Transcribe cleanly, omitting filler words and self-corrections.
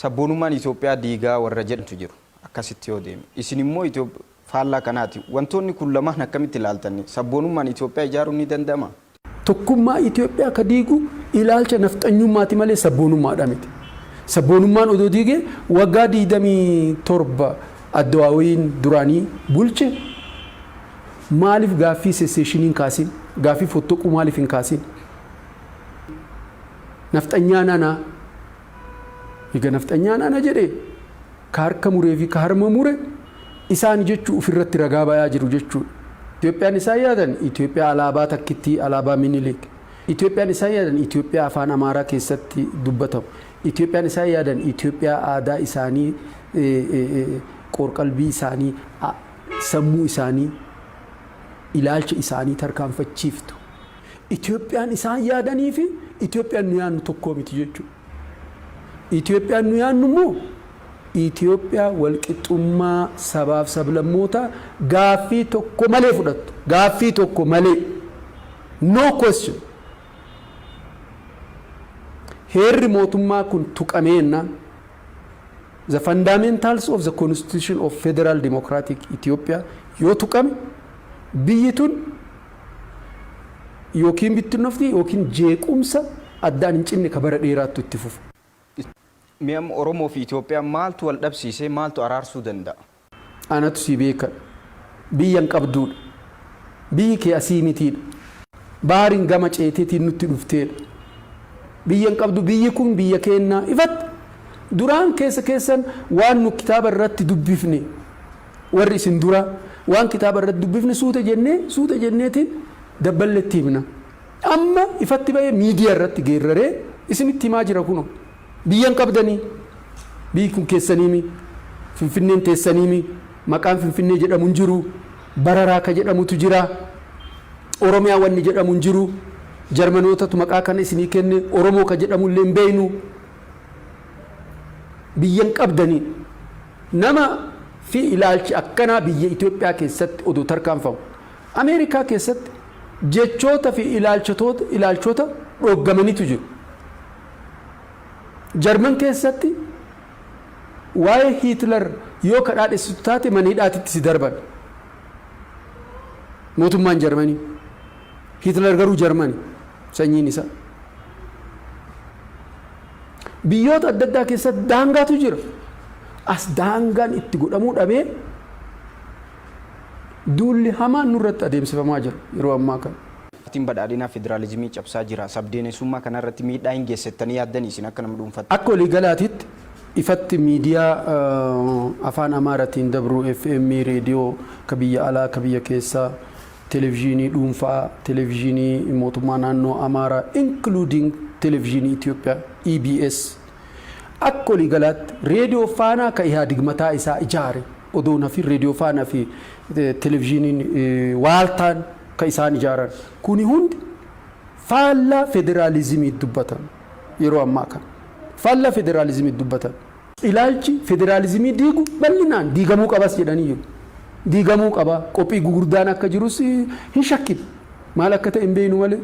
Sabboonummaan Itoophiyaa diigaa warra jedhantu jiru. Akkasitti yoo deeme. Isin immoo faallaa kanaati. Wantoonni kun lamaan akkamitti ilaaltani? Sabboonummaan Itoophiyaa ijaaruun ni danda'ama? Tokkummaa Itoophiyaa ka diigu ilaalcha nafxanyummaati malee sabboonummaadha miti. Sabboonummaan odoo diigee waggaa 27 addawaawayiin duraanii bulche maaliif gaaffii secession hin kaasin? Gaaffii fottoquu maaliif hin kaasin? Nafxanyaan ana. Egaa nafxanyaan ana jedhee ka harka muree fi ka harma mure isaan jechuu ofirratti ragaa bayaa jiru jechuudha. Itoophiyaan isaan yaadan Itoophiyaa alaabaa takkittii, alaabaa Minilik. Itoophiyaan isaan yaadan Itoophiyaa afaan Amaaraa keessatti dubbatamu. Itoophiyaan isaan yaadan Itoophiyaa aadaa isaanii, qoorqalbii isaanii, sammuu isaanii, ilaalcha isaanii tarkaanfachiiftu. Itoophiyaan isaan yaadanii fi Itoophiyaan nu yaadnu tokkoo miti jechuudha. Itoophiyaan nu yaadnu immoo Itoophiyaa walqixxummaa sabaaf sablammootaa gaaffii tokko malee fudhattu. Gaaffii tokko malee. No question. Heerri mootummaa kun tuqameennaan, the fundamentals of the constitution of Federal Democratic Ethiopia yoo tuqame, biyyi tun yookiin bittinnofti yookiin jeequmsa addaan hin cinne ka bara dheeraattu itti fufa. Mi'am, Oromoo fi Itoophiyaa maaltu wal dhabsiisee, maaltu araarsuu danda'a? Anatu si beekadha. Biyya hin qabduudha. Biyyi kee asii mitiidha. Baariin gama ceeteetiin nutti dhufteedha. Biyya hin qabdu, biyyi kun biyya keennaa ifatti. Duraan keessa keessan waan nu kitaaba irratti dubbifne, warri isin dura waan kitaaba irratti dubbifne suuta jennee suuta jenneetiin dabballetti himna. Amma ifatti bahee miidiyaa irratti geerraree isinitti himaa jira kunoo. Biyya hin qabdanii. Biyyi kun keessaniimi. Finfinneen teessaniimi. Maqaan Finfinnee jedhamu hin jiru. Bararaa ka jedhamutu jira. Oromiyaa wanni jedhamu hin jiru. Jarmanootatu maqaa kana isinii kenne. Oromoo ka jedhamu illee hin beeynu. Biyya hin qabdanii. Nama fi ilaalchi akkanaa biyya Itoophiyaa keessatti odoo tarkaanfamu. Ameerikaa keessatti jechoota fi ilaalchota dhooggamanitu jiru. Jarman keessatti waa'ee Hiitler yoo kadhaadhessitu taate mana hidhaatitti si darban. Mootummaan Jarmanii. Hiitler garuu Jarmani sanyiin isaa. Biyyoota adda addaa keessatti daangaatu jira. As daangaan itti godhamuu dhabee duulli hamaan nurratti adeemsifamaa jira yeroo ammaa kana. Paartiin Badhaadhinaa federaalizimii cabsaa jira. Sabdeenessummaa kanarratti miidhaa hin geessettanii yaaddanii isin akka nama dhuunfatti? Akka waliigalaatitti ifatti miidiyaa afaan Amaaratiin dabru, FM, reediyoo ka biyya alaa, ka biyya keessaa, televezyiinii dhuunfaa, televezyiinii mootummaa naannoo Amaaraa, including televezyiinii Itoophiyaa EBS, akka waliigalaatti reediyoo Faanaa ka Ihaadig mataa isaa ijaare odoo nafi, reediyoo Faanaa fi televezyiiniin Waaltaan ka isaan ijaaran kuni hundi faallaa federaalizimii dubbatan. Yeroo ammaa kana faallaa federaalizimii dubbatan. Ilaalchi federaalizimii diigu bal'inaan diigamuu qabas jedhanii jiru. Diigamuu qaba, qophii gugurdaan akka jirus hin shakkin. Maal akka ta'e hin beeknu malee.